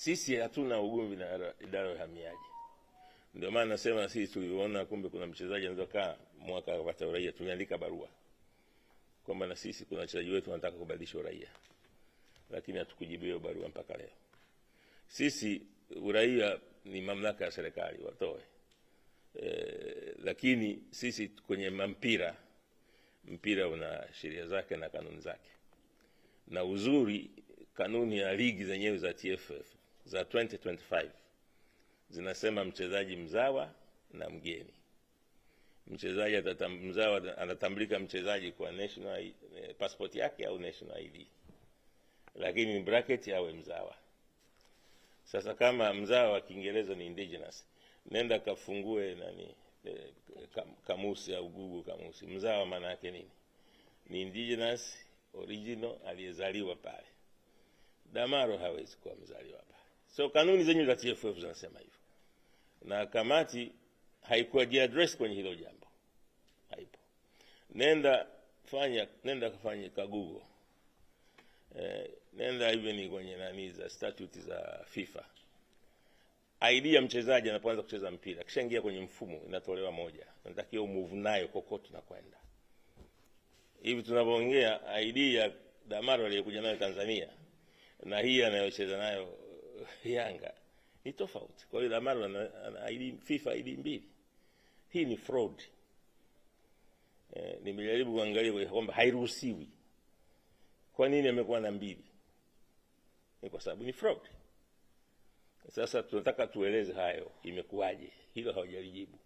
Sisi hatuna ugomvi na idara ya uhamiaji, ndio maana nasema sisi tuliona kumbe kuna mchezaji anaweza kaa mwaka akapata uraia, tumeandika barua kwamba na sisi kuna wachezaji wetu wanataka kubadilisha uraia, lakini hatukujibu hiyo barua mpaka leo. Sisi uraia ni mamlaka ya serikali watoe. Lakini sisi kwenye mpira, mpira una sheria zake na kanuni zake, na uzuri kanuni ya ligi zenyewe za TFF za 2025 zinasema mchezaji mzawa na mgeni. Mchezaji mzawa anatambulika mchezaji kwa national passport yake au national ID, lakini bracket awe mzawa. Sasa kama mzawa wa Kiingereza ni indigenous, nenda kafungue nani kamusi au Google kamusi, mzawa maana yake nini? Ni indigenous original, aliyezaliwa pale. Damaro hawezi kuwa mzaliwa pale. So kanuni zenyewe za TFF zinasema hivyo, na kamati haikuwa address kwenye hilo jambo, haipo. Nenda kafanye ka Google, nenda even kwenye nani za statute za FIFA. ID ya mchezaji anapoanza kucheza mpira, kishaingia kwenye mfumo inatolewa moja, natakiwa umove nayo kokote tunakwenda. Hivi tunavyoongea, ID ya Damaro aliyokuja nayo Tanzania na hii anayocheza nayo Yanga ni tofauti. Kwa hiyo Damaro ana ID, FIFA ID mbili. Hii ni fraud. Nimejaribu kuangalia kwamba hairuhusiwi. Kwa nini amekuwa na mbili? Ni kwa sababu ni fraud. Sasa tunataka tueleze hayo, imekuwaje? Hilo hawajalijibu.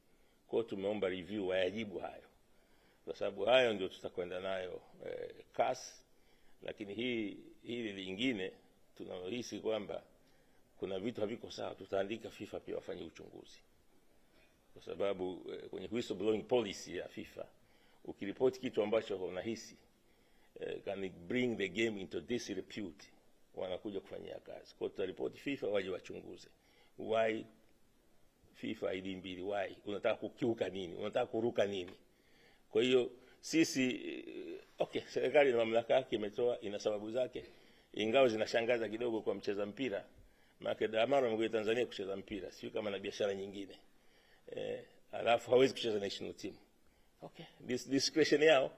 Kwa hiyo tumeomba review wayajibu hayo, kwa sababu hayo ndio tutakwenda nayo CAS. Lakini hili lingine tunahisi kwamba kuna vitu haviko sawa, tutaandika FIFA pia wafanye uchunguzi, kwa sababu kwenye whistleblowing policy ya FIFA ukiripoti kitu ambacho unahisi can bring the game into disrepute, wanakuja kufanyia kazi. Kwa hiyo tutaripoti FIFA waje wachunguze why FIFA ID mbili, why unataka kukiuka nini, unataka kuruka nini? Kwa hiyo sisi okay, serikali na mamlaka yake imetoa, ina sababu zake, ingawa zinashangaza kidogo kwa mcheza mpira. Maana Damaro amekuja Tanzania kucheza mpira, sio kama na biashara nyingine, alafu hawezi kucheza national team. Okay, this discretion yao,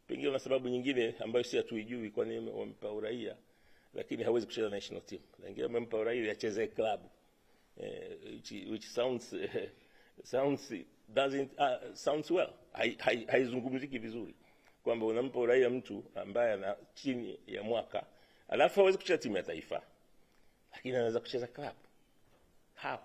pengine na sababu nyingine ambayo si hatuijui kwa nini wampa uraia, lakini hawezi kucheza national team. Wengine wamempa uraia acheze club, which sounds doesn't sounds well, haizungumziki vizuri kwamba unampa uraia mtu ambaye ana chini ya mwaka alafu hawezi kucheza timu ya taifa, lakini anaweza kucheza club. How?